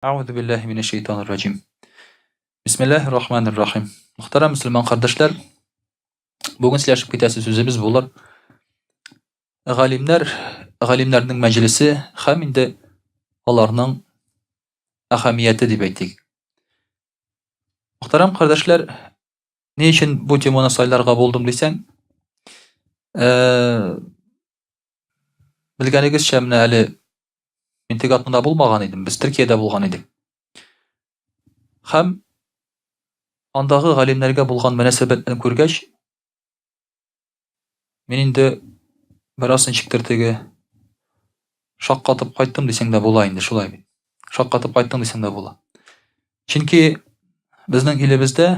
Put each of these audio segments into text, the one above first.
Әгъузу биллаһи минәш шәйтанир раҗим. Бисмиллаһир рахманир рахим. Мөхтәрәм мөселман кардәшләр, бүген сөйләшеп китәсе сүзебез булыр. Галимнәр, галимнәрнең мәҗлесе һәм инде аларның әһәмияте дип әйтик. Мөхтәрәм кардәшләр, ни өчен бу теманы сайларга булдым дисәң, э, Белгәнегезчә, менә әле мин теге атнада булмаган идем, без Төркиядә булган идек. Һәм андагы галимнәргә булган мөнәсәбәтне күргәч, мин инде бераз ничектер теге шаккатып кайттым дисәң дә була инде, шулай бит. Шаккатып кайттың дисәң дә була. Чөнки безнең илебездә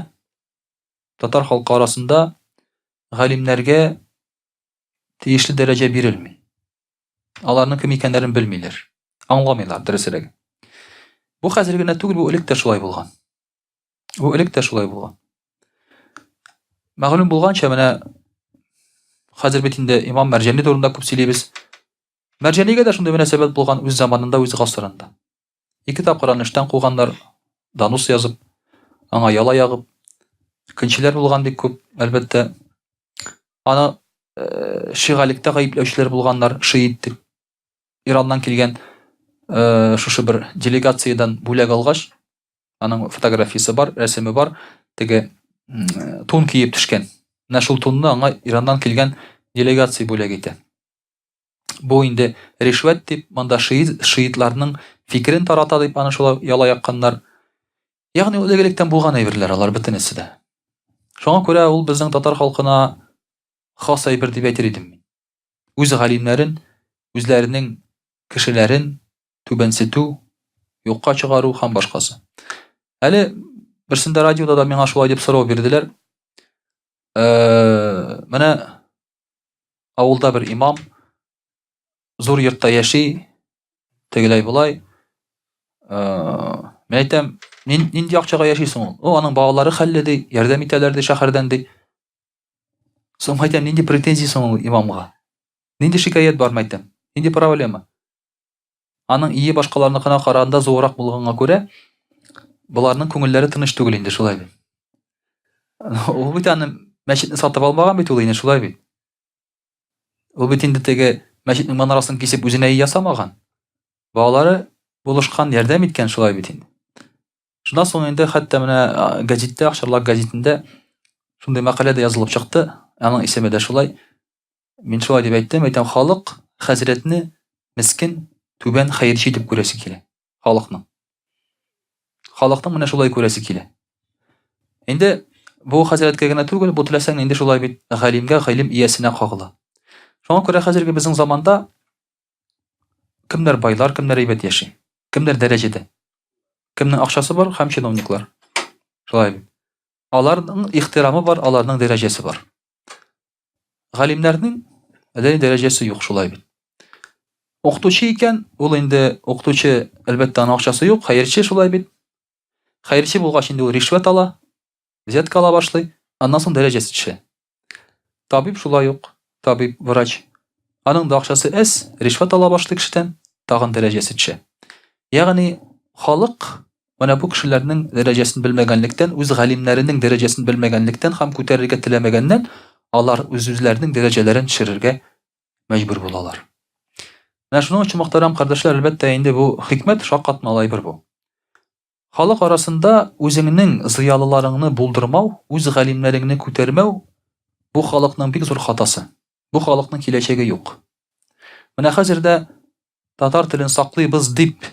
татар халкы арасында галимнәргә тиешле дәрәҗә бирелми. Аларның кем икәннәрен белмиләр. Аңламыйлар, дөресрәге. Бу хәзер генә түгел, бу элек тә шулай булган. Бу элек тә шулай булган. Мәгълүм булганча, менә хәзер бит инде имам Мәрҗани турында күп сөйлибез. Мәрҗанигә дә шундый мөнәсәбәт булган үз заманында, үз гасырында. Ике тапкыр аны эштән куганнар, донос язып, аңа яла ягып. Көнчеләр булган бик күп, әлбәттә. Аны э, шигалектә гаепләүчеләр булганнар, шиит дип. Ираннан килгән э, шушы бер делегациядән бүләк алгач, аның фотографиясе бар, рәсеме бар, теге э, тун киеп төшкән. Менә шул тунны аңа Ираннан килгән делегация бүләк итә. Бу инде ришвәт дип, монда шиит, шиитларның фикерен тарата дип аны шулай яла якканнар. Ягъни ул элек-электән булган әйберләр алар бөтенесе дә. Шуңа күрә ул безнең татар халкына хас әйбер дип әйтер идем мин. Үз галимнәрен, үзләренең кешеләрен түбәнсетү, юкка чыгару һәм башкасы. Әле берсендә радиода да миңа шулай дип сорау бирделәр. Э, менә авылда бер имам зур йортта яши, тегеләй болай. Э, мин әйтәм, нинди акчага яшисең ул? О, аның балалары хәлле ди, ярдәм итәләр ди шәһәрдән ди. Соң әйтәм, нинди претензия соң ул имамга? Нинди шикаять бар, әйтәм? Нинди проблема? Аның ие башкаларныкына караганда зуррак булганга күрә, боларның күңелләре тыныч түгел инде, шулай бит. Ул бит аны мәчетне сатып алмаган бит ул инде, шулай бит. Ул бит инде теге мәчетнең манарасын кисеп үзенә ий ясамаган. Балалары булышкан, ярдәм иткән, шулай бит инде. Шуннан соң инде хәтта менә гәзиттә, Акчарлак гәзитендә шундый мәкалә дә язылып чыкты. Аның исеме дә шулай. Мин шулай дип әйттем, әйтәм, халык хәзрәтне мескен, түбән хәерче итеп күрәсе килә. Халыкның. Халыкның менә шулай күрәсе килә. Инде бу хәзрәткә генә түгел, бу теләсәң инде шулай бит галимгә, гыйлем иясенә кагыла. Шуңа күрә хәзерге безнең заманда кемнәр байлар, кемнәр әйбәт яши, кемнәр дәрәҗәдә, кемнең акчасы бар һәм чиновниклар. Шулай бит. Аларның ихтирамы бар, аларның дәрәҗәсе бар. Галимнәрнең әллә ни дәрәҗәсе юк шулай бит. Укытучы икән, ул инде укытучы, әлбәттә, аның акчасы юк, хәерче шулай бит. Хәерче булгач инде ул ришвәт ала, взятка ала башлый, аннан соң дәрәҗәсе төшә. Табиб шулай ук, табиб, врач. Аның да акчасы әз, ришвәт ала башлый кешедән, тагын дәрәҗәсе төшә. Ягъни халык Менә бу кешеләрнең дәрәҗәсен белмәгәнлектән, үз галимнәренең дәрәҗәсен белмәгәнлектән һәм күтәрергә теләмәгәннән, алар үз-үзләренең дәрәҗәләрен төшерергә мәҗбүр булалар. Менә шуның өчен, мөхтәрәм кардәшләр, әлбәттә, инде бу хикмәт шаккатмалы әйбер бу. Халык арасында үзеңнең зыялыларыңны булдырмау, үз галимнәреңне күтәрмәү бу халыкның бик зур хатасы. Бу халыкның киләчәге юк. Менә хәзер дә татар телен саклыйбыз дип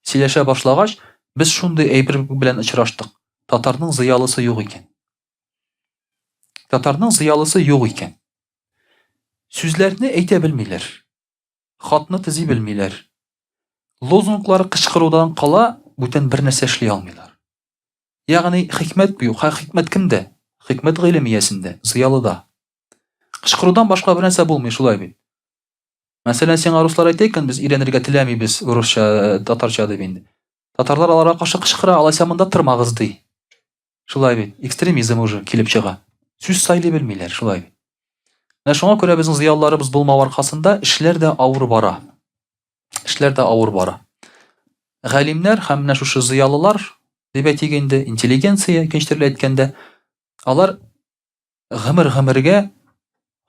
сөйләшә башлагач, без шундый әйбер белән очраштык. Татарның зыялысы юк икән. Татарның зыялысы юк икән. Сүзләрне әйтә белмиләр. Хатны төзи белмиләр. Лозунглар кычкырудан кала бүтән бер нәрсә эшли алмыйлар. Ягъни хикмәт бу юк. Хикмәт кемдә? Хикмәт гыйлем иясендә, зыялыда. Кычкырудан башка бер нәрсә булмый, шулай бит. Мәсәлән, сиңа руслар әйтә икән, без өйрәнергә теләмибез русча, э, татарча дип инде. Татарлар аларга каршы кычкыра, алайса монда тормагыз ди. Шулай бит. Экстремизм уже килеп чыга. Сүз сайлый белмиләр, шулай бит. Менә шуңа күрә безнең зыялыларыбыз булмау аркасында эшләр дә авыр бара. Эшләр дә авыр бара. Галимнәр һәм менә шушы зыялылар, дип әйтик инде, интеллигенция, икенче төрле әйткәндә, алар гомер-гомергә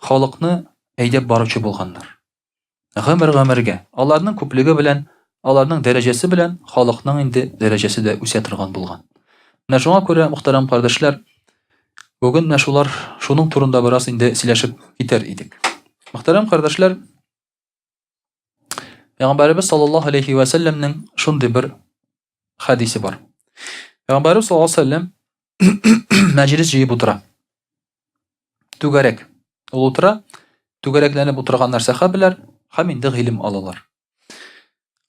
халыкны әйдәп баручы булганнар. Гомер-гомергә. Аларның күплеге белән, аларның дәрәҗәсе белән халыкның инде дәрәҗәсе дә үсә торган булган. Менә шуңа күрә, мөхтәрәм кардәшләр, бүген менә шулар, шуның турында бераз инде сөйләшеп китәр идек. Мөхтәрәм кардәшләр, Пәйгамбәребез саллаллаһу алейхи ва сәлләмнең шундый бер хәдисе бар. Пәйгамбәребез саллаллаһу алейхи ва сәлләм мәҗлес җыеп утыра. Түгәрәк. Ул утыра, түгәрәкләнеп утырганнар сәхабәләр һәм инде гыйлем алалар.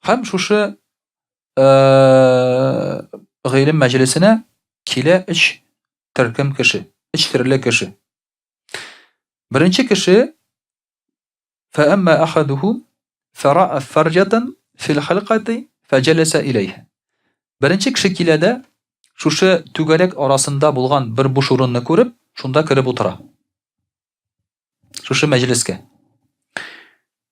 Һәм шушы гыйлем мәҗлесенә килә өч төркем кеше, өч төрле кеше. Беренче кеше فأما أحدهم فرأى فرجة في الحلقة فجلس إليها. Беренче кеше килә дә, шушы түгәрәк арасында булган бер буш урынны күреп, шунда кереп утыра. Шушы мәҗлескә.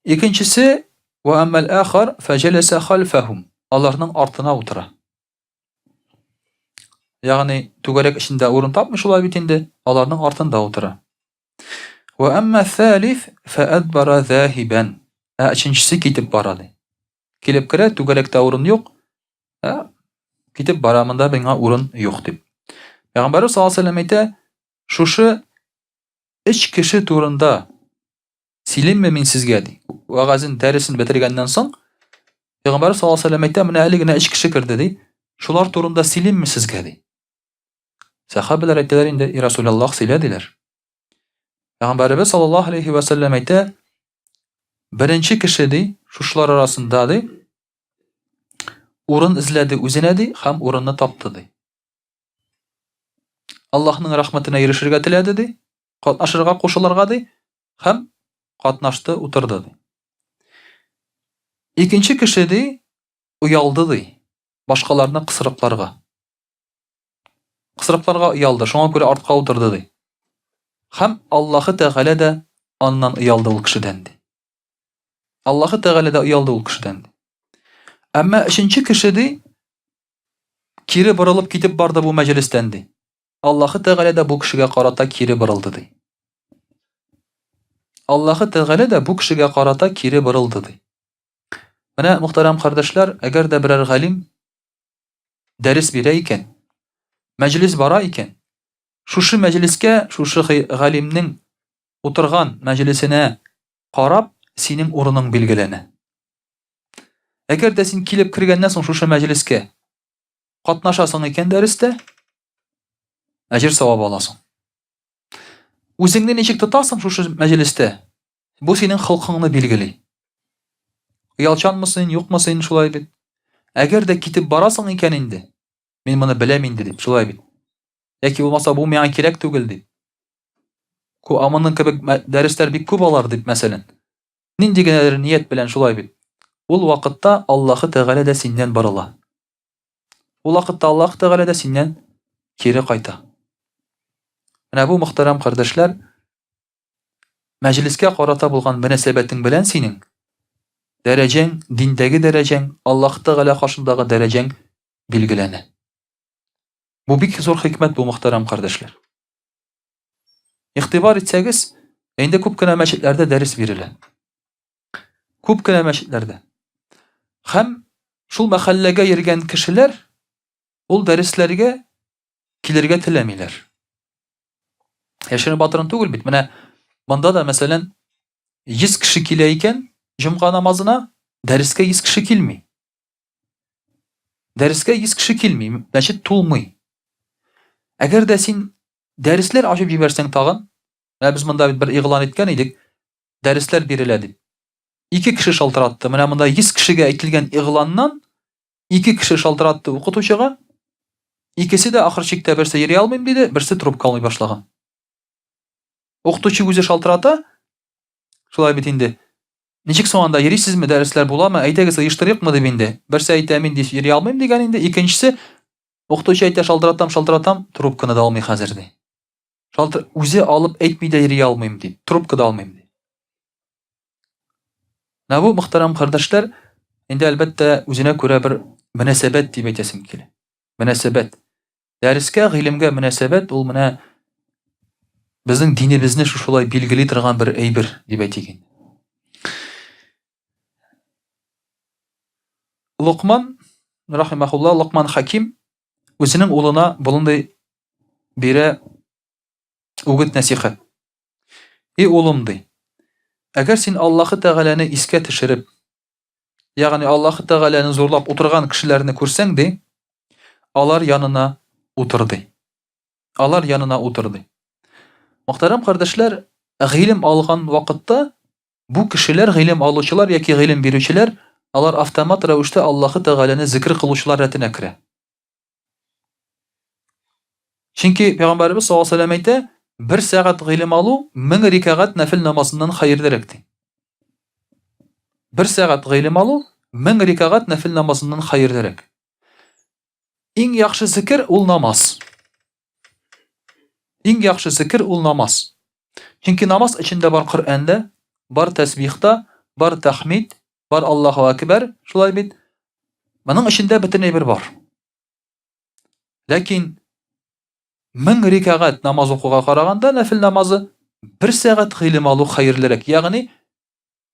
Икенчесе, ва аммал ахар фаҗаласа хальфахум. Аларның артына утыра. Ягъни түгәрәк эчендә урын тапмый шулай бит инде, аларның артында утыра. Вә әмма сәлиф фәәдбара зәһибән. Ә өченчесе китеп бара ди. Килеп керә, түгәрәктә урын юк. Ә китеп бара, монда миңа урын юк дип. Пәйгамбәрбез саллаллаһу алейһи вәсәлләм әйтә, шушы өч кеше турында сөйлимме мин сезгә ди. Вәгазен, дәресен бетергәннән соң Пәйгамбәрбез саллаллаһу алейһи вәсәлләм әйтә, менә әле генә өч кеше керде ди. Шулар турында сөйлимме сезгә ди. Сәхабәләр әйтәләр инде, И Расулаллах, сөйлә диләр. Пәйгамбәребез саллаллаһу алейхи ва сәлләм әйтә, беренче кеше ди, шушылар арасында ди, урын эзләде үзенә ди һәм урынны тапты ди. Аллаһның рәхмәтенә ирешергә теләде ди, катнашырга, кушылырга ди һәм катнашты, утырды ди. Икенче кеше ди, оялды ди, башкаларны кысрыкларга. Кысрыкларга оялды, шуңа күрә артка утырды, ди. Һәм Аллаһы Тәгалә дә аннан оялды ул кешедән, ди. Аллаһы Тәгалә дә оялды ул кешедән, ди. Әмма өченче кеше, ди, кире борылып китеп барды бу мәҗлестән, ди. Аллаһы Тәгалә дә бу кешегә карата кире борылды, ди. Аллаһы Тәгалә дә бу кешегә карата кире борылды, ди. Менә, мөхтәрәм кардәшләр, әгәр дә берәр галим дәрес бирә икән, мәҗлес бара икән, шушы мәҗлескә, шушы галимнең утырган мәҗлесенә карап, синең урының билгеләнә. Әгәр дә син килеп кергәннән соң шушы мәҗлескә катнашасың икән дәрестә, әҗер савап аласың. Үзеңне ничек тотасың шушы мәҗлестә, Бу синең холкыңны билгели. Оялчанмы син, юкмы син, шулай бит. Әгәр дә китеп барасың икән инде, мин моны беләм инде дип, шулай бит. Яки булмаса бу миңа кирәк түгел дип. Ку амының кебек дәресләр бик күп алар дип, мәсәлән. Нинди генәдер ният белән шулай бит. Ул вакытта Аллаһы Тәгалә дә синнән борыла. Ул вакытта Аллаһ Тәгалә дә синнән кире кайта. Менә бу мөхтәрәм кардәшләр, Мәҗлескә карата булган мөнәсәбәтең белән синең дәрәҗәң, диндәге дәрәҗәң, Аллаһ Тәгалә каршындагы дәрәҗәң билгеләнә. Бу бик зур хикмәт бу, мөхтәрәм кардәшләр. Игътибар итсәгез, инде күп кенә мәчетләрдә дәрес бирелә. Күп кенә мәчетләрдә. Һәм шул мәхәлләгә йөргән кешеләр ул дәресләргә килергә теләмиләр. Яшерен батырын түгел бит. Менә монда да, мәсәлән, 100 кеше килә икән, җомга намазына дәрескә 100 кеше килми. Дәрескә 100 кеше килми, мәчет тулмый. Әгәр дә син дәресләр ачып җибәрсәң тагын, менә без монда бит бер игълан иткән идек, дәресләр бирелә дип. Ике кеше шалтыратты. Менә монда 100 кешегә әйтелгән игъланнан Ике кеше шалтыратты укытучыга. Икесе дә ахыр чиктә берсе йөри алмыйм диде, берсе трубка алмый башлаган. Укытучы үзе шалтырата. Шулай бит инде. Ничек соң анда йөрисезме, дәресләр буламы, әйдәгез оештырыйкмы дип инде. Берсе әйтә, мин ди, йөри алмыйм дигән инде, икенчесе укытучы әйтә, шалтыратам, шалтыратам, трубканы да алмый хәзер ди. Шалтыр үзе алып әйтми дә йөри алмыйм ди, трубка да алмыйм ди. Менә бу, мөхтәрәм кардәшләр, инде әлбәттә үзенә күрә бер мөнәсәбәт дип әйтәсем килә. Мөнәсәбәт. Дәрескә, гыйлемгә мөнәсәбәт ул менә безнең динебезне шушылай билгели торган бер әйбер дип әйтик инде. Локман, рахимахулла, Локман Хаким үзенең улына болындый бирә үгет нәсихәт. И улым ди, әгәр син Аллаһы Тәгаләне искә төшереп, ягъни Аллаһы Тәгаләне зурлап утырган кешеләрне күрсәң ди, алар янына утыр ди. Алар янына утыр ди. Мөхтәрәм кардәшләр, гыйлем алган вакытта бу кешеләр, гыйлем алучылар яки гыйлем бирүчеләр, алар автомат рәвештә Аллаһы Тәгаләне зикр кылучылар рәтенә керә. Чөнки Пәйгамбәребез саллаллаһу алейһи әйтә, бер сәгать гыйлем алу мең рикәгать нәфил намазыннан хәерлерәк ди. Бер сәгать гыйлем алу мең рикәгать нәфил намазыннан хәерлерәк. Иң яхшы зикер ул намаз. Иң яхшы зикер ул намаз. Чөнки намаз эчендә бар Коръән дә, бар тәсбих та, бар тәхмид, бар Аллаһу әкбәр, шулай бит. Моның эчендә бөтен әйбер бар. Ләкин мең рикәгать намаз укуга караганда нәфил намазы бер сәгать гыйлем алу хәерлерәк. Ягъни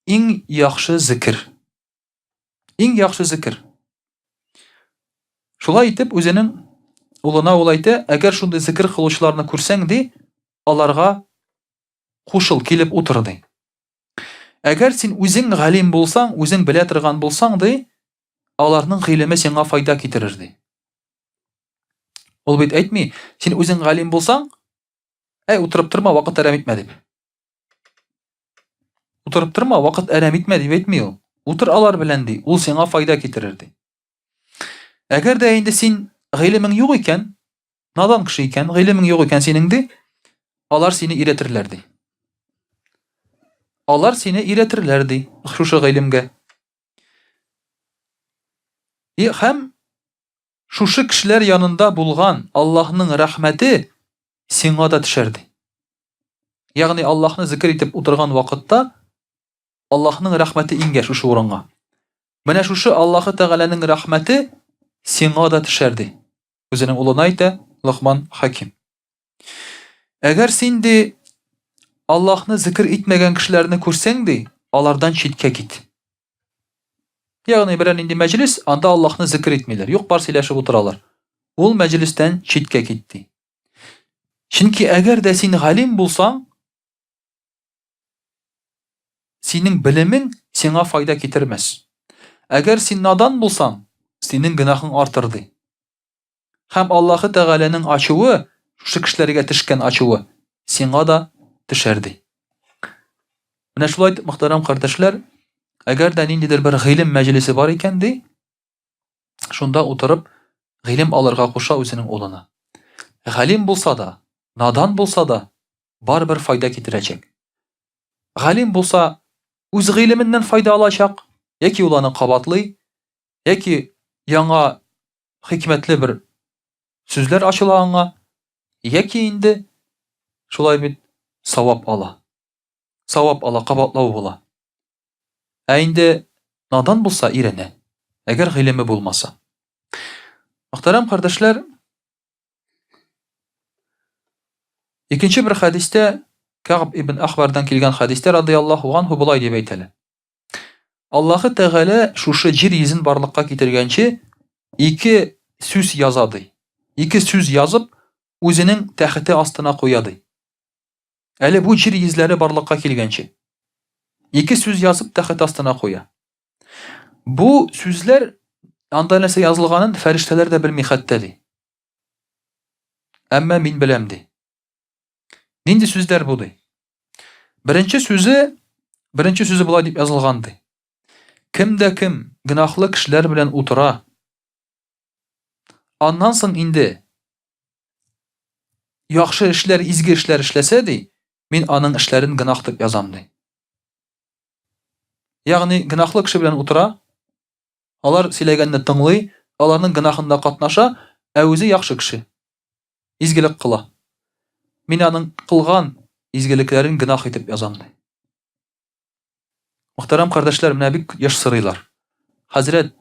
иң яхшы зикер. Иң яхшы зикер. Шулай итеп, үзенең улына ул әйтә, әгәр шундый зикер кылучыларны күрсәң, ди, аларга кушыл, килеп утыр, ди. Әгәр син үзең галим булсаң, үзең белә торган булсаң, ди, аларның гыйлеме сиңа файда китерер, ди. Ул бит әйтми, син үзең галим булсаң, әй, утырып торма, вакыт әрәм итмә дип. Утырып торма, вакыт әрәм итмә дип әйтми ул. Утыр алар белән ди, ул сиңа файда китерер ди. Әгәр дә инде син гыйлемең юк икән, надан кеше икән, гыйлемең юк икән синең ди, алар сине өйрәтерләр ди. Алар сине өйрәтерләр ди, шушы гыйлемгә. И һәм шушы кешеләр янында булган Аллаһның рәхмәте сиңа да төшәр ди. Ягъни Аллаһны зикр итеп утырган вакытта Аллаһның рәхмәте иңгә шушы урынга. Менә шушы Аллаһы Тәгаләнең рәхмәте сиңа да төшәр, ди. Үзенең улына әйтә Локман Хаким. Әгәр син ди Аллаһны зикр итмәгән кешеләрне күрсәң ди, алардан читкә кит. Ягъни берәр нинди мәҗлес, анда Аллаһны зикр итмиләр, юк бар сөйләшеп утыралар. Ул мәҗлестән читкә кит ди. Чөнки әгәр дә син галим булсаң, Синең белемең сиңа файда китермәс. Әгәр син надан булсаң, синең гөнаһың артыр, ди. Һәм Аллаһы Тәгаләнең ачуы, шушы кешеләргә төшкән ачуы, сиңа да төшәр, ди. Менә шулай итеп, мөхтәрәм кардәшләр, әгәр дә ниндидер бер гыйлем мәҗлесе бар икән, ди, шунда утырып гыйлем алырга куша үзенең улына. Галим булса да, надан булса да, барыбер файда китерәчәк. Галим булса, үз гыйлеменнән файда алачак, яки ул аны кабатлый, яки яңа хикмәтле бер сүзләр ачыла аңа, яки инде шулай бит савап ала. Савап ала, кабатлау була. Ә инде надан булса, өйрәнә. Әгәр гыйлеме булмаса. Мөхтәрәм кардәшләр, Икенче бер хәдистә Кәгъб ибн Әхбардан килгән хәдистә радыяллаһу анһу болай дип әйтәләр. Аллаһы Тәгалә шушы җир йөзен барлыкка китергәнче ике сүз яза ди. Ике сүз язып, үзенең тәхете астына куя ди. Әле бу җир йөзләре барлыкка килгәнче. Ике сүз язып тәхет астына куя. Бу сүзләр анда нәрсә язылганын фәрештәләр дә белми хәтта ди. Әмма мин беләм, ди. Нинди сүзләр бу, ди? Беренче сүзе, беренче сүзе болай дип язылган, ди. Кем дә кем гөнаһлы кешеләр белән утыра, аннан соң инде яхшы эшләр, изге эшләр эшләсә, ди, мин аның эшләрен гөнаһ дип язам, ди. Ягъни гөнаһлы кеше белән утыра, Алар сөйләгәнне тыңлый, аларның гөнаһында катнаша, ә үзе яхшы кеше. Изгелек кыла. Мин аның кылган изгелекләрен гөнаһ итеп язам, ди. Мөхтәрәм кардәшләр, менә бик еш сорыйлар. Хәзрәт,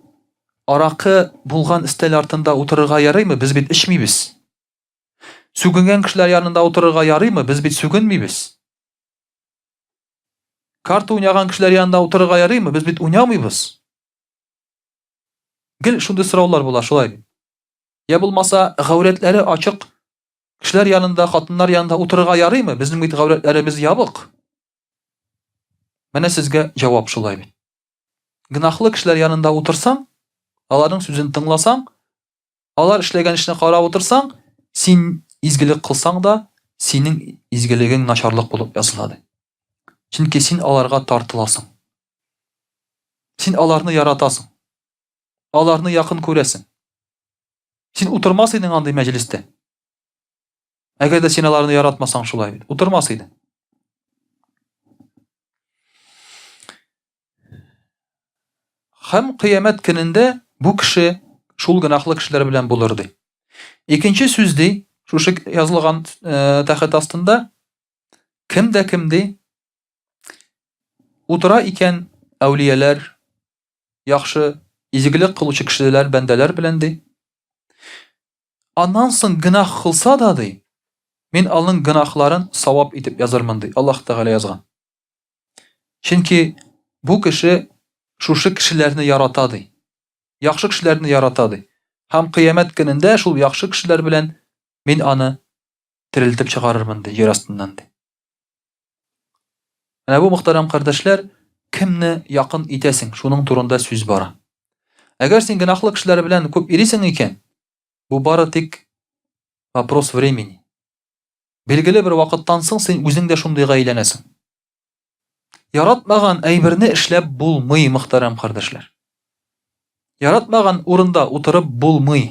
Аракы булган өстәл артында утырырга ярыймы? Без бит эчмибез. Сүгенгән кешеләр янында утырырга ярыймы? Без бит сүгенмибез. Карта уйнаган кешеләр янында утырырга ярыймы? Без бит уйнамыйбыз. Гел шундый сораулар була, шулай бит. Я булмаса, гаурәтләре ачык кешеләр янында, хатыннар янында утырырга ярыймы? Безнең бит гаурәтләребез ябык. Менә сезгә җавап шулай бит. Гөнаһлы кешеләр янында утырсаң, аларның сүзен тыңласаң, алар эшләгән эшне карап утырсаң, син изгелек кылсаң да, синең изгелегең начарлык булып языла ди. Чөнки син аларга тартыласың. Син аларны яратасың. Аларны якын күрәсең. Син утырмас идең андый мәҗлестә. Әгәр дә син аларны яратмасаң шулай бит, утырмас идең. Һәм кыямәт көнендә бу кеше шул гөнаһлы кешеләр белән булыр ди. Икенче сүз ди, шушы язылган э, тәхет астында кем дә кем ди утыра икән әүлияләр яхшы изгелек кылучы кешеләр бәндәләр белән ди. Аннан соң гөнаһ кылса да, ди, мин аның гөнаһларын савап итеп язырмын, ди, Аллаһ Тәгалә язган. Чөнки бу кеше шушы кешеләрне ярата, ди. Яхшы кешеләрне ярата, ди. Һәм кыямәт көнендә шул яхшы кешеләр белән мин аны терелтеп чыгарырмын, ди, җир астыннан, ди. Менә бу, мөхтәрәм кардәшләр, кемне якын итәсең, шуның турында сүз бара. Әгәр син гөнаһлы кешеләр белән күп йөрисең икән, Бу бары тик вопрос времени. Билгеле бер вакыттан соң син үзең дә шундыйга әйләнәсең. Яратмаган әйберне эшләп булмый, мөхтәрәм кардәшләр. Яратмаган урында утырып булмый.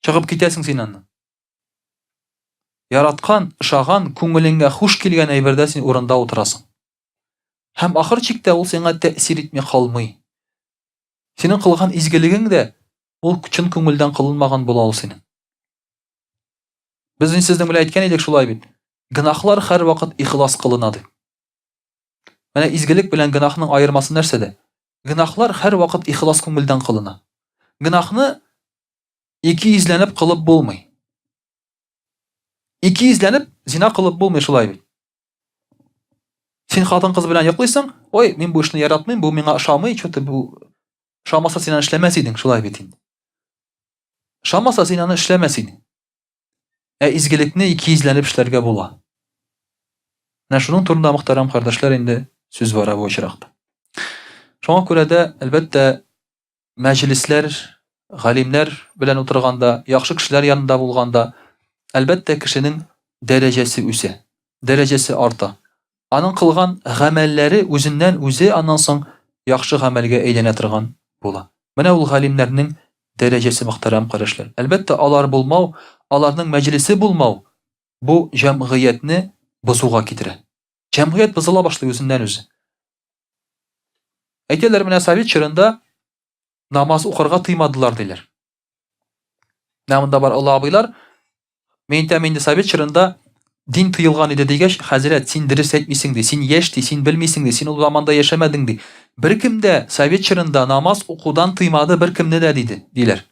Чыгып китәсең син аннан. Яраткан, ошаган, күңелеңә хуш килгән әйбердә син урында утырасың. Һәм ахыр чиктә ул сиңа тәэсир итми калмый. Синең кылган изгелегең дә ул чын күңелдән кылынмаган була ул синең. Без инде сезнең белән әйткән идек шулай бит. Гөнаһлар һәрвакыт ихлас кылына дип. Менә изгелек белән гөнаһның аермасы нәрсәдә? Гөнаһлар һәрвакыт ихлас күңелдән кылына. Гөнаһны ике йөзләнеп кылып булмый. Ике йөзләнеп зина кылып булмый шулай бит. Син хатын-кыз белән йоклыйсың, ой, мин бу эшне яратмыйм, бу миңа ошамый, что-то бу ошамаса син аны эшләмәс идең, шулай бит инде. Ошамаса син аны эшләмәс идең. Ә изгелекне икейөзләнеп эшләргә була. Менә шуның турында мөхтәрәм кардәшләр инде сүз бара бу очракта. Шуңа күрә дә, әлбәттә, мәҗлесләр, галимнәр белән утырганда, яхшы кешеләр янында булганда, әлбәттә, кешенең дәрәҗәсе үсә, дәрәҗәсе арта. Аның кылган гамәлләре үзеннән үзе аннан соң яхшы гамәлгә әйләнә торган була. Менә ул галимнәрнең дәрәҗәсе, мөхтәрәм кардәшләр. Әлбәттә, алар булмау, аларның мәҗлесе булмау бу җәмгыятьне бозуга китерә. Җәмгыять бозыла башлый үзеннән үзе. Әйтәләр, менә совет чорында намаз укырга тыймадылар диләр. Менә монда бар олы абыйлар. Мин әйтәм инде совет чорында дин тыелган иде дигәч, хәзрәт, син дөрес әйтмисең ди, син яшь ди, син белмисең ди, син ул заманда яшәмәдең ди. Беркем дә совет чорында намаз укудан тыймады беркемне дә диде, диләр.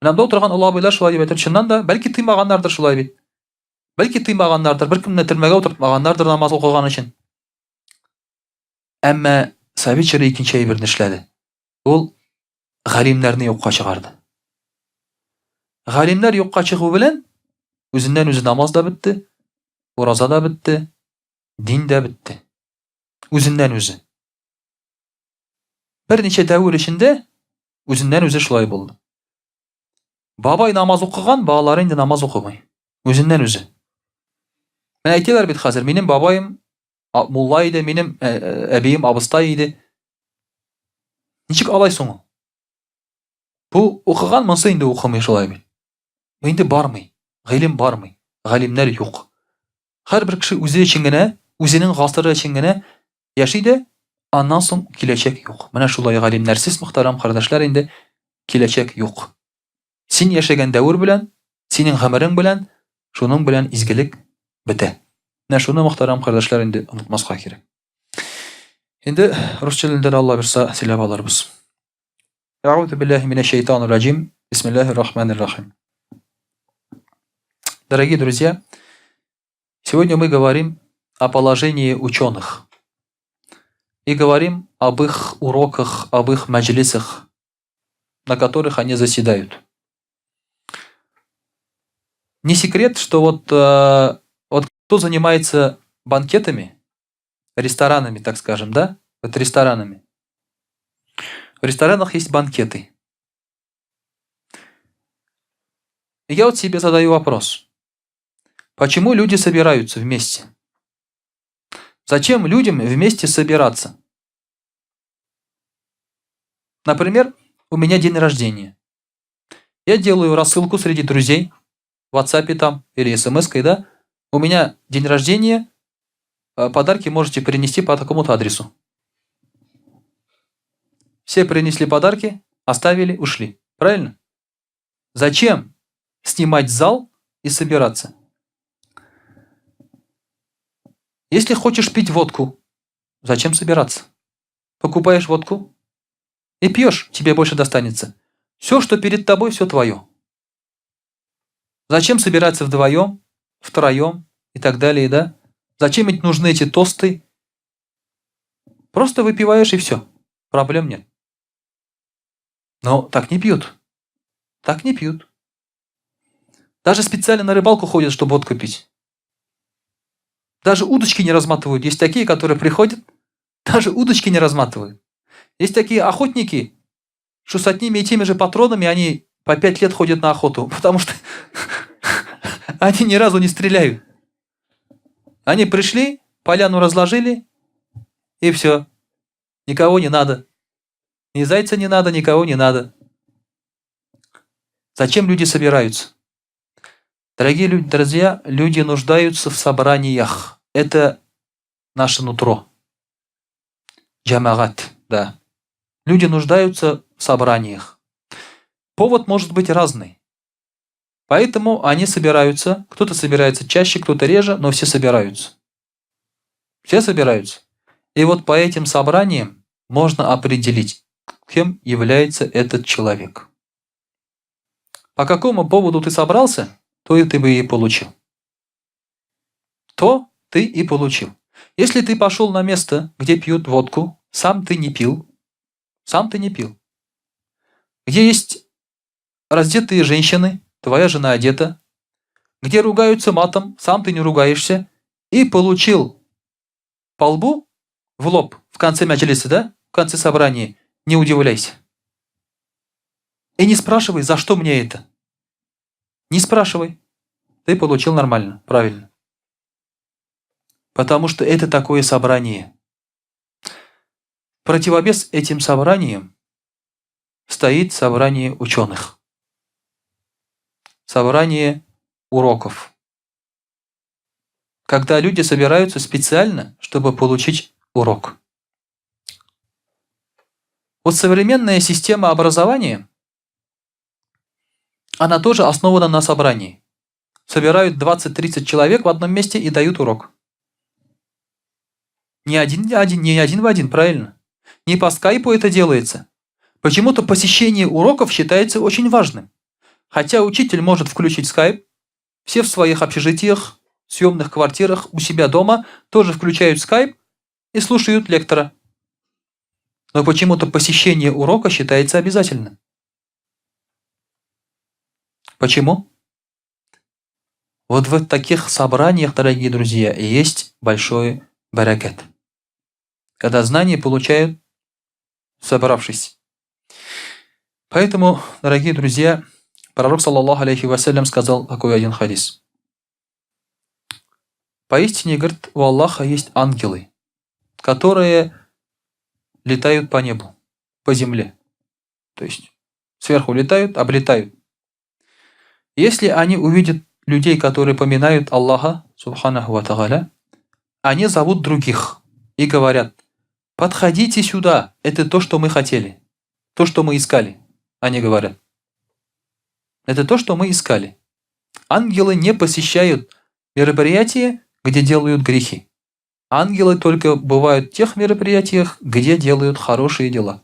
Менә монда утырган олы абыйлар шулай дип әйтер. Чыннан да, бәлки тыймаганнардыр шулай бит. Бәлки тыймаганнардыр, беркемне төрмәгә утыртмаганнардыр намаз укыган өчен. Әмма совет чоры икенче әйберне эшләде. Ул галимнәрне юкка чыгарды. Галимнәр юкка чыгу белән үзеннән үзе намаз да бетте, ураза да бетте, дин дә бетте. Үзеннән үзе. Берничә дәвер эчендә үзеннән үзе шулай булды. Бабай намаз укыган, балалары инде намаз укымый. Үзеннән үзе. Менә әйтәләр бит хәзер, минем бабаем мулла иде, минем э, э, әбием абыстай иде. Ничек алай соң ул? Бу укыган, монысы инде укымый шулай бит. Бу инде бармый, гыйлем бармый, галимнәр юк. Һәрбер кеше үзе өчен генә, үзенең гасыры өчен генә яши дә, аннан соң киләчәк юк. Менә шулай галимнәрсез, мөхтәрәм кардәшләр, инде киләчәк юк. Син яшәгән дәвер белән, синең гомерең белән, шуның белән изгелек бетә. Менә шуны, мөхтәрәм кардәшләр, инде онытмаска кирәк. Инде рус телендә дә Алла бирса сөйләп алырбыз. Әгъузу биллаһи минәш шайтанир раҗим. Бисмиллаһир рахманир рахим. Дорогие друзья, сегодня мы говорим о положении ученых. И говорим об их уроках, об их маджлисах, на которых они заседают. Не секрет, что вот, вот кто занимается банкетами, ресторанами, так скажем, да? Вот ресторанами. В ресторанах есть банкеты. И я вот себе задаю вопрос. Почему люди собираются вместе? Зачем людям вместе собираться? Например, у меня день рождения. Я делаю рассылку среди друзей, в WhatsApp там или смс-кой, да? У меня день рождения, подарки можете принести по такому-то адресу. Все принесли подарки, оставили, ушли. Правильно? Зачем снимать зал и собираться? Если хочешь пить водку, зачем собираться? Покупаешь водку и пьешь, тебе больше достанется. Все, что перед тобой, все твое. Зачем собираться вдвоем, втроем и так далее, да? Зачем ведь нужны эти тосты? Просто выпиваешь и все. Проблем нет. Но так не пьют. Так не пьют. Даже специально на рыбалку ходят, чтобы водку пить. Даже удочки не разматывают. Есть такие, которые приходят, даже удочки не разматывают. Есть такие охотники, что с одними и теми же патронами они по 5 лет ходят на охоту, потому что они ни разу не стреляют. Они пришли, поляну разложили, и все. Никого не надо. Ни зайца не надо, никого не надо. Зачем люди собираются? Дорогие друзья, люди нуждаются в собраниях. Это наше нутро. Джамагат, да. Люди нуждаются в собраниях. Повод может быть разный. Поэтому они собираются. Кто-то собирается чаще, кто-то реже, но все собираются. Все собираются. И вот по этим собраниям можно определить, кем является этот человек. По какому поводу ты собрался, то и ты бы и получил. То ты и получил. Если ты пошел на место, где пьют водку, сам ты не пил, сам ты не пил. Где есть раздетые женщины, твоя жена одета, где ругаются матом, сам ты не ругаешься, и получил по лбу, в лоб, в конце маджлиса, да, в конце собрания, не удивляйся. И не спрашивай, за что мне это. Не спрашивай. Ты получил нормально, правильно. Потому что это такое собрание. Противовес этим собраниям стоит собрание ученых. Собрание уроков. Когда люди собираются специально, чтобы получить урок. Вот современная система образования, она тоже основана на собрании. Собирают 20-30 человек в одном месте и дают урок. Не один в один, правильно? Не по скайпу это делается. Почему-то посещение уроков считается очень важным. Хотя учитель может включить скайп, все в своих общежитиях, съемных квартирах, у себя дома тоже включают скайп и слушают лектора. Но почему-то посещение урока считается обязательным. Почему? Вот в таких собраниях, дорогие друзья, и есть большой баракат. Когда знания получают, собравшись. Поэтому, дорогие друзья, пророк, саллаллаху алейхи вассалям, сказал такой один хадис. Поистине, говорит, у Аллаха есть ангелы, которые летают по небу, по земле. То есть сверху летают, облетают. Если они увидят людей, которые поминают Аллаха, субханаху ва тааля, они зовут других и говорят: подходите сюда, это то, что мы хотели, то, что мы искали. Они говорят, это то, что мы искали. Ангелы не посещают мероприятия, где делают грехи. Ангелы только бывают в тех мероприятиях, где делают хорошие дела.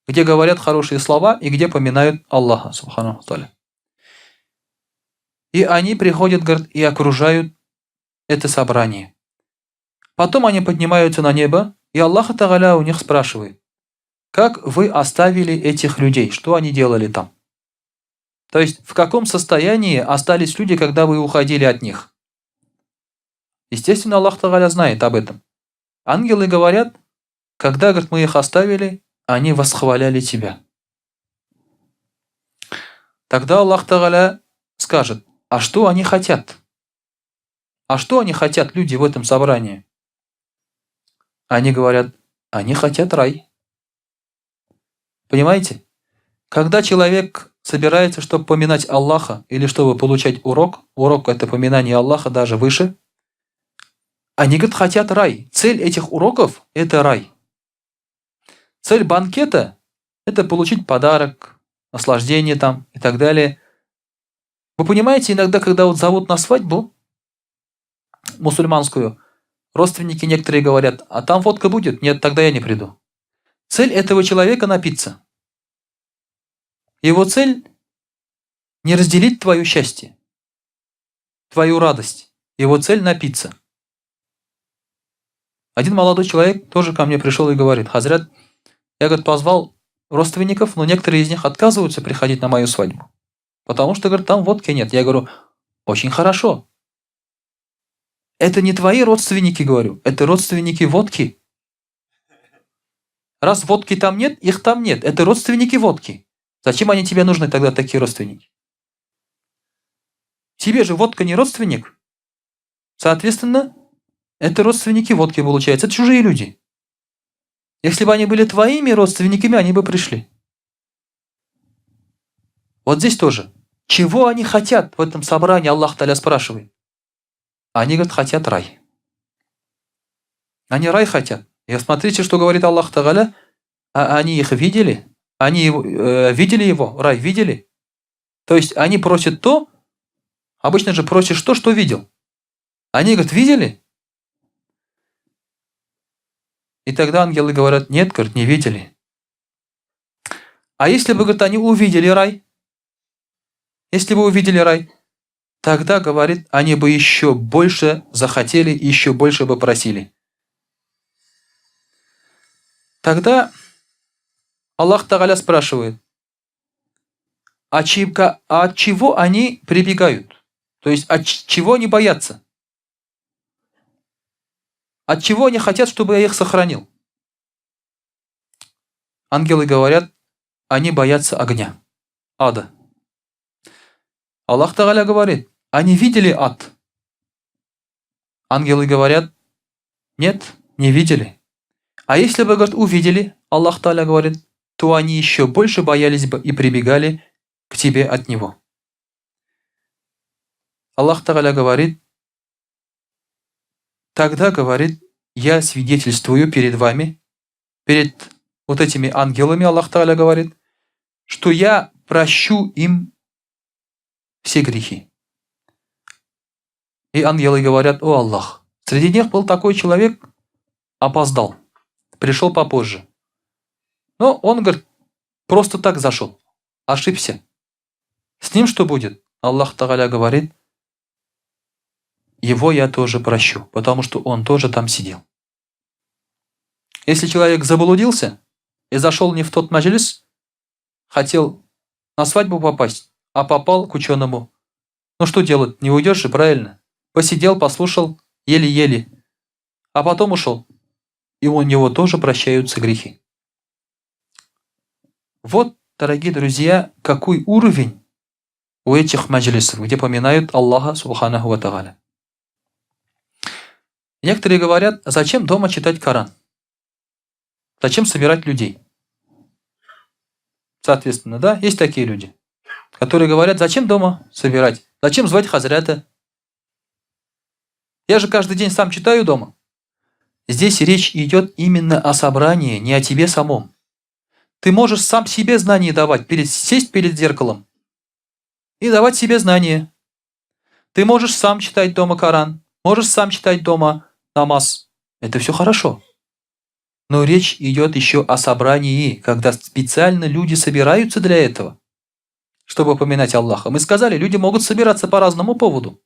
Где говорят хорошие слова и где поминают Аллаха, субхану та'аля. И они приходят, говорит, и окружают это собрание. Потом они поднимаются на небо, и Аллах Тагаля у них спрашивает, как вы оставили этих людей, что они делали там? То есть, в каком состоянии остались люди, когда вы уходили от них? Естественно, Аллах Тагаля знает об этом. Ангелы говорят, когда, говорит, мы их оставили, они восхваляли тебя. Тогда Аллах Тагаля скажет, а что они хотят? А что они хотят, люди в этом собрании? Они говорят, они хотят рай. Понимаете? Когда человек собирается, чтобы поминать Аллаха или чтобы получать урок, урок это поминание Аллаха даже выше, они, говорят, хотят рай. Цель этих уроков – это рай. Цель банкета – это получить подарок, наслаждение там и так далее. Вы понимаете, иногда, когда вот зовут на свадьбу мусульманскую, родственники некоторые говорят, а там водка будет? Нет, тогда я не приду. Цель этого человека – напиться. Его цель – не разделить твое счастье, твою радость. Его цель – напиться. Один молодой человек тоже ко мне пришел и говорит, Хазрят, я, говорит, позвал родственников, но некоторые из них отказываются приходить на мою свадьбу. Потому что, говорит, там водки нет. Я говорю, очень хорошо. Это не твои родственники, говорю, это родственники водки. Раз водки там нет, их там нет. Это родственники водки. Зачем они тебе нужны тогда, такие родственники? Тебе же водка не родственник. Соответственно, это родственники водки, получается. Это чужие люди. Если бы они были твоими родственниками, они бы пришли. Вот здесь тоже. Чего они хотят в этом собрании, Аллах Таля спрашивает. Они, говорят, хотят рай. Они рай хотят. И смотрите, что говорит Аллах Тагаля. А они их видели? Они его, видели его? Рай видели? То есть они просят то, обычно же просишь то, что видел. Они, говорят, видели? И тогда ангелы говорят, нет, говорят, не видели. А если бы, говорит, они увидели рай? Если бы увидели рай, тогда, говорит, они бы еще больше захотели, еще больше бы просили. Тогда Аллах Тагаля спрашивает, а от чего они прибегают? То есть от чего они боятся? От чего они хотят, чтобы я их сохранил? Ангелы говорят, они боятся огня, ада. Аллах Тагаля говорит, они видели ад? Ангелы говорят, нет, не видели. А если бы, говорит, увидели, Аллах Тагаля говорит, то они еще больше боялись бы и прибегали к тебе от него. Аллах Тагаля говорит, тогда, говорит, я свидетельствую перед вами, перед вот этими ангелами, Аллах Тагаля говорит, что я прощу им все грехи. И ангелы говорят, о Аллах, среди них был такой человек, опоздал, пришел попозже. Но он, говорит, просто так зашел, ошибся. С ним что будет? Аллах Тагаля говорит, его я тоже прощу, потому что он тоже там сидел. Если человек заблудился и зашел не в тот маджлис, хотел на свадьбу попасть, а попал к ученому. Ну что делать, не уйдешь же, правильно? Посидел, послушал, еле-еле, а потом ушел. И у него тоже прощаются грехи. Вот, дорогие друзья, какой уровень у этих маджлисов, где поминают Аллаха Субханаху ва Тааля. Некоторые говорят, зачем дома читать Коран? Зачем собирать людей? Соответственно, да, есть такие люди, которые говорят, зачем дома собирать? Зачем звать хазрята? Я же каждый день сам читаю дома. Здесь речь идет именно о собрании, не о тебе самом. Ты можешь сам себе знания давать, сесть перед зеркалом и давать себе знания. Ты можешь сам читать дома Коран, можешь сам читать дома намаз. Это все хорошо. Но речь идет еще о собрании, когда специально люди собираются для этого, чтобы поминать Аллаха. Мы сказали, люди могут собираться по разному поводу.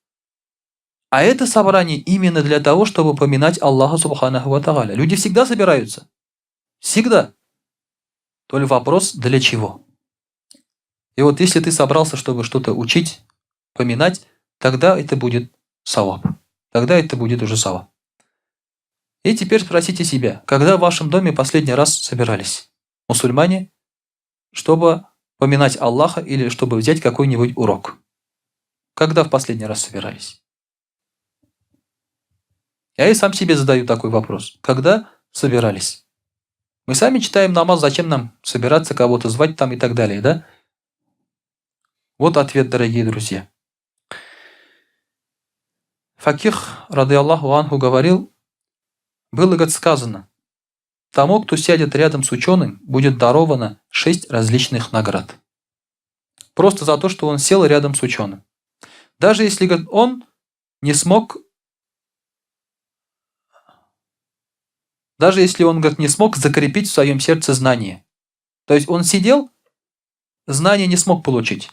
А это собрание именно для того, чтобы поминать Аллаха Субханаху Ва Тааля. Люди всегда собираются. Всегда. Только вопрос, для чего? И вот если ты собрался, чтобы что-то учить, поминать, тогда это будет саваб. Тогда это будет уже саваб. И теперь спросите себя, когда в вашем доме последний раз собирались мусульмане, чтобы поминать Аллаха или чтобы взять какой-нибудь урок? Когда в последний раз собирались? Я и сам себе задаю такой вопрос. Когда собирались? Мы сами читаем намаз, зачем нам собираться, кого-то звать там и так далее, да? Вот ответ, дорогие друзья. Факих, رضي الله عنه, говорил, было, говорит, сказано, тому, кто сядет рядом с ученым, будет даровано 6 различных наград. Просто за то, что он сел рядом с ученым. Даже если, говорит, он не смог, даже если он, говорит, не смог закрепить в своем сердце знание. То есть он сидел, знание не смог получить.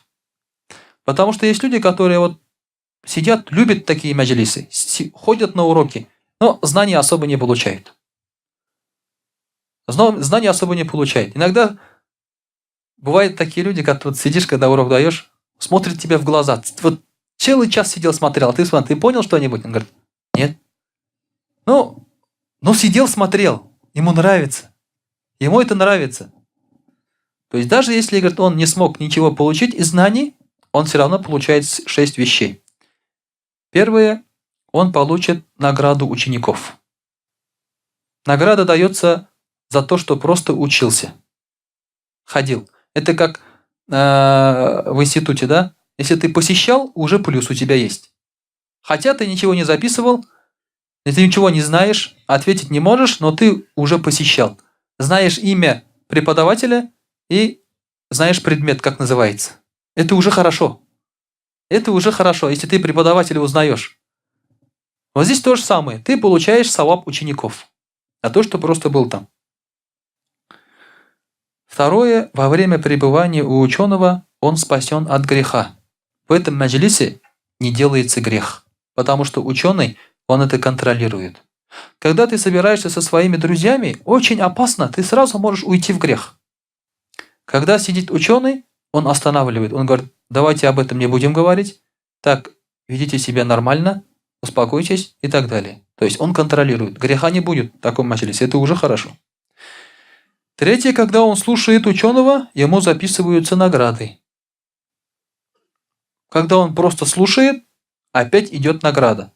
Потому что есть люди, которые вот сидят, любят такие маджлисы, ходят на уроки, но знания особо не получают. Знания особо не получают. Иногда бывают такие люди, как вот сидишь, когда урок даешь, смотрит тебе в глаза. Вот целый час сидел, смотрел, а ты смотри, ты понял что-нибудь? Он говорит, нет. Ну сидел, смотрел, ему нравится. Ему это нравится. То есть даже если, говорит, он не смог ничего получить из знаний, он все равно получает 6 вещей. Первое, он получит награду учеников. Награда дается за то, что просто учился, ходил. Это как в институте, да? Если ты посещал, уже плюс у тебя есть. Хотя ты ничего не записывал, ты ничего не знаешь, ответить не можешь, но ты уже посещал. Знаешь имя преподавателя и знаешь предмет, как называется. Это уже хорошо. Это уже хорошо, если ты преподавателя узнаешь. Вот здесь то же самое. Ты получаешь саваб учеников. А то, что просто был там. Второе. Во время пребывания у ученого он спасен от греха. В этом маджлисе не делается грех, потому что ученый, он это контролирует. Когда ты собираешься со своими друзьями, очень опасно, ты сразу можешь уйти в грех. Когда сидит ученый, он останавливает, он говорит, давайте об этом не будем говорить, так, ведите себя нормально, успокойтесь и так далее. То есть он контролирует, греха не будет в таком маджлисе, это уже хорошо. Третье, когда он слушает ученого, ему записываются награды. Когда он просто слушает, опять идет награда.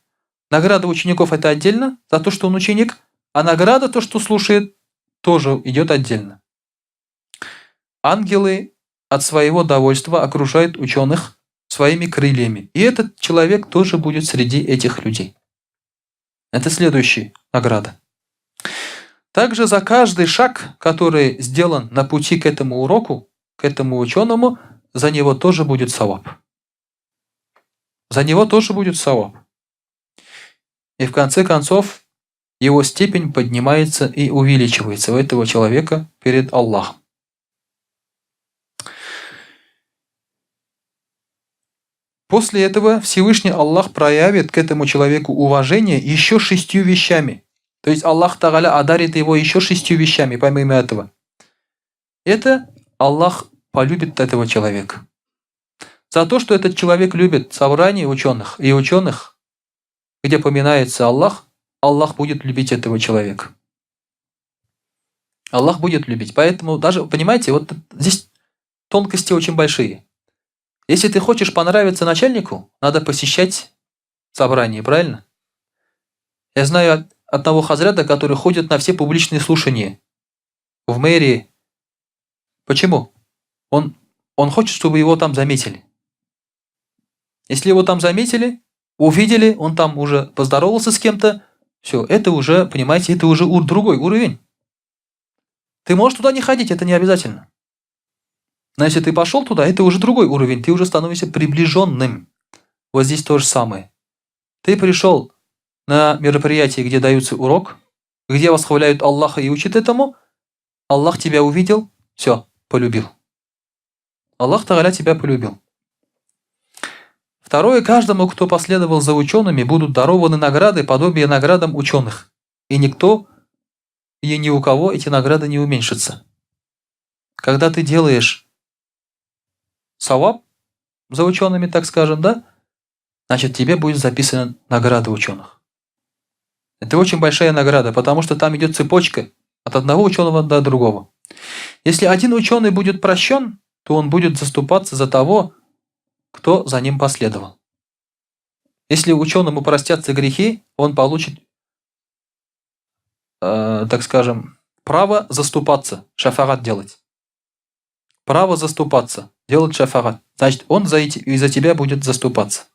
Награда учеников это отдельно, за то, что он ученик, а награда, то, что слушает, тоже идет отдельно. Ангелы от своего довольства окружают ученых своими крыльями. И этот человек тоже будет среди этих людей. Это следующая награда. Также за каждый шаг, который сделан на пути к этому уроку, к этому ученому, за него тоже будет саваб. За него тоже будет саваб. И в конце концов, его степень поднимается и увеличивается у этого человека перед Аллахом. После этого Всевышний Аллах проявит к этому человеку уважение еще 6 вещами. То есть Аллах Тааля одарит его еще 6 вещами, помимо этого. Это Аллах полюбит этого человека. За то, что этот человек любит собрание ученых и ученых, где поминается Аллах, Аллах будет любить этого человека. Аллах будет любить. Поэтому даже, понимаете, вот здесь тонкости очень большие. Если ты хочешь понравиться начальнику, надо посещать собрание, правильно? Я знаю одного хазрята, который ходит на все публичные слушания в мэрии. Почему? Он хочет, чтобы его там заметили. Если его там заметили, увидели, он там уже поздоровался с кем-то, все, это уже, понимаете, это уже другой уровень. Ты можешь туда не ходить, это не обязательно. Но если ты пошел туда, это уже другой уровень, ты уже становишься приближенным. Вот здесь то же самое. Ты пришел на мероприятие, где даются урок, где восхваляют Аллаха и учат этому, Аллах тебя увидел, все, полюбил. Аллах Тагаля тебя полюбил. Второе, каждому, кто последовал за учеными, будут дарованы награды, подобие наградам ученых. И никто, и ни у кого эти награды не уменьшатся. Когда ты делаешь саваб за учеными, так скажем, да, значит, тебе будет записана награда ученых. Это очень большая награда, потому что там идет цепочка от одного ученого до другого. Если один ученый будет прощен, то он будет заступаться за того, кто за ним последовал. Если ученому простятся грехи, он получит, так скажем, право заступаться, шафагат делать. Право заступаться, делать шафагат. Значит, он за тебя будет заступаться.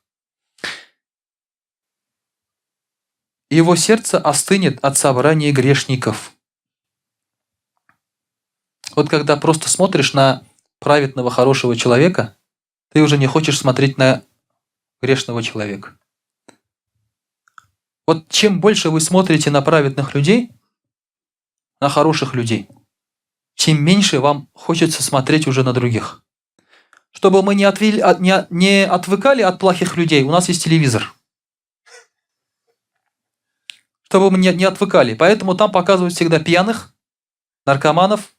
Его сердце остынет от собрания грешников. Вот когда просто смотришь на праведного, хорошего человека, ты уже не хочешь смотреть на грешного человека. Вот чем больше вы смотрите на праведных людей, на хороших людей, тем меньше вам хочется смотреть уже на других. Чтобы мы не отвыкали от плохих людей, у нас есть телевизор. Чтобы мы не отвыкали. Поэтому там показывают всегда пьяных, наркоманов,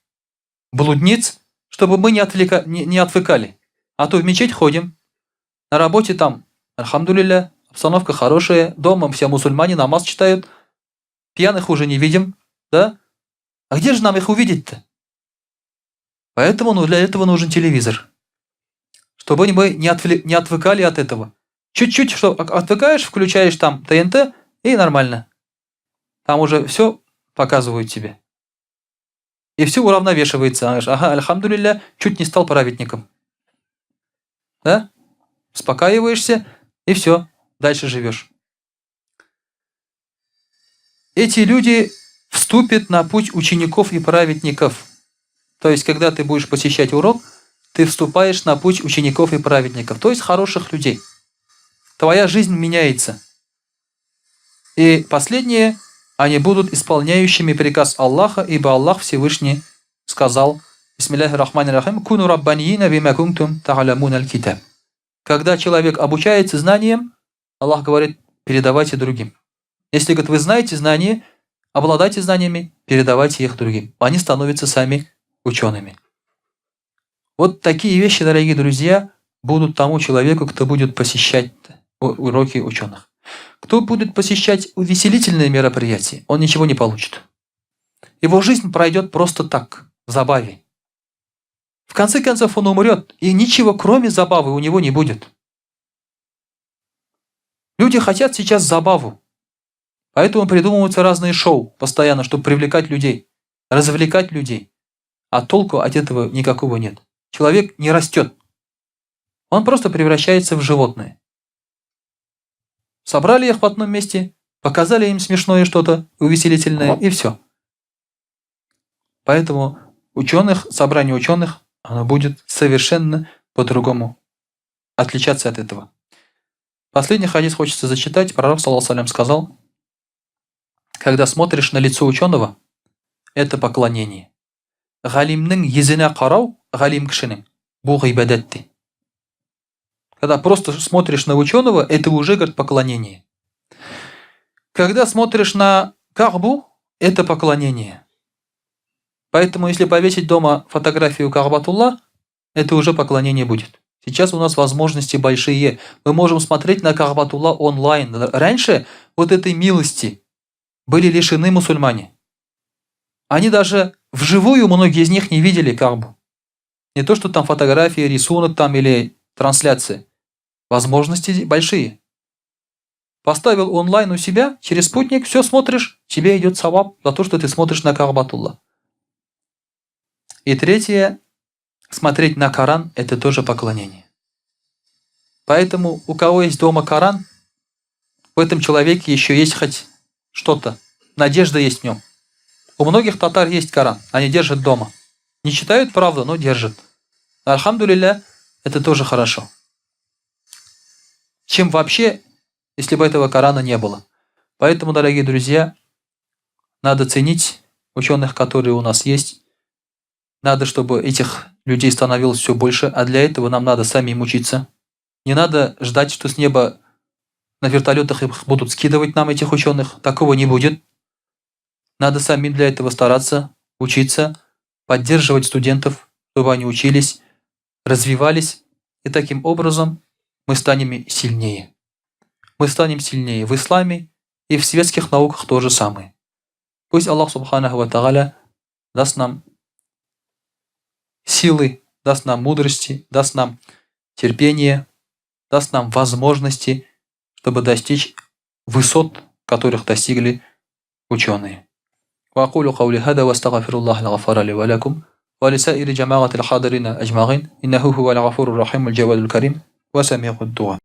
блудниц, чтобы мы не отвыкали. А то в мечеть ходим, на работе там, альхамдулилля, обстановка хорошая, дома все мусульмане намаз читают, пьяных уже не видим, да? А где же нам их увидеть-то? Поэтому для этого нужен телевизор. Чтобы мы не отвыкали от этого. Чуть-чуть, что отвыкаешь, включаешь там ТНТ, и нормально. Там уже все показывают тебе. И все уравновешивается. Ага, альхамдулилля, чуть не стал праведником. Да? Успокаиваешься, и все, дальше живешь. Эти люди вступят на путь учеников и праведников. То есть, когда ты будешь посещать урок, ты вступаешь на путь учеников и праведников, то есть хороших людей. Твоя жизнь меняется. И последнее, они будут исполняющими приказ Аллаха, ибо Аллах Всевышний сказал: Бисмиллахи рахмани рахим, куну раббанийина бима кунтум та'ламун аль-китаб. Когда человек обучается знаниям, Аллах говорит: передавайте другим. Если, говорит, вы знаете знания, обладайте знаниями, передавайте их другим. Они становятся сами учеными. Вот такие вещи, дорогие друзья, будут тому человеку, кто будет посещать уроки ученых. Кто будет посещать увеселительные мероприятия, он ничего не получит. Его жизнь пройдет просто так, в забаве. В конце концов он умрет, и ничего кроме забавы у него не будет. Люди хотят сейчас забаву, поэтому придумываются разные шоу постоянно, чтобы привлекать людей, развлекать людей. А толку от этого никакого нет. Человек не растет. Он просто превращается в животное. Собрали их в одном месте, показали им смешное что-то, увеселительное, и все. Поэтому ученых, собрание ученых, оно будет совершенно по-другому отличаться от этого. Последний хадис хочется зачитать. Пророк, саллаллаху алейхи ва саллям, сказал: когда смотришь на лицо ученого, это поклонение. Галимнең йөзенә карау, галим кешенең, бу гыйбадәт ди. Когда просто смотришь на ученого, это уже, говорит, поклонение. Когда смотришь на Каабу, это поклонение. Поэтому, если повесить дома фотографию Каабатулла, это уже поклонение будет. Сейчас у нас возможности большие. Мы можем смотреть на Каабатулла онлайн. Раньше вот этой милости были лишены мусульмане. Они даже вживую, многие из них, не видели Каабу. Не то, что там фотографии, рисунок там или трансляции. Возможности большие. Поставил онлайн у себя, через спутник, все смотришь, тебе идет саваб за то, что ты смотришь на Каабатулла. И третье, смотреть на Коран – это тоже поклонение. Поэтому у кого есть дома Коран, в этом человеке еще есть хоть что-то, надежда есть в нем. У многих татар есть Коран, они держат дома. Не читают, правда, но держат. Альхамдулилля, это тоже хорошо. Чем вообще, если бы этого Корана не было. Поэтому, дорогие друзья, Надо ценить ученых, которые у нас есть. Надо, чтобы этих людей становилось все больше, а для этого нам надо самим учиться. Не надо ждать, что с неба на вертолетах их будут скидывать нам, этих ученых. Такого не будет. Надо самим для этого стараться, учиться, поддерживать студентов, чтобы они учились, развивались, и таким образом мы станем сильнее. Мы станем сильнее в исламе и в светских науках то же самое. Пусть Аллах سبحانه وتعالى даст нам силы, даст нам мудрости, даст нам терпение, даст нам возможности, чтобы достичь высот, которых достигли ученые. وأقول قولي هذا واستغفر الله الغفار لي ولكم ولسائر جماعة الحاضرين أجمعين إنه هو الغفور الرحيم الجواد الكريم وسميع الدعاء.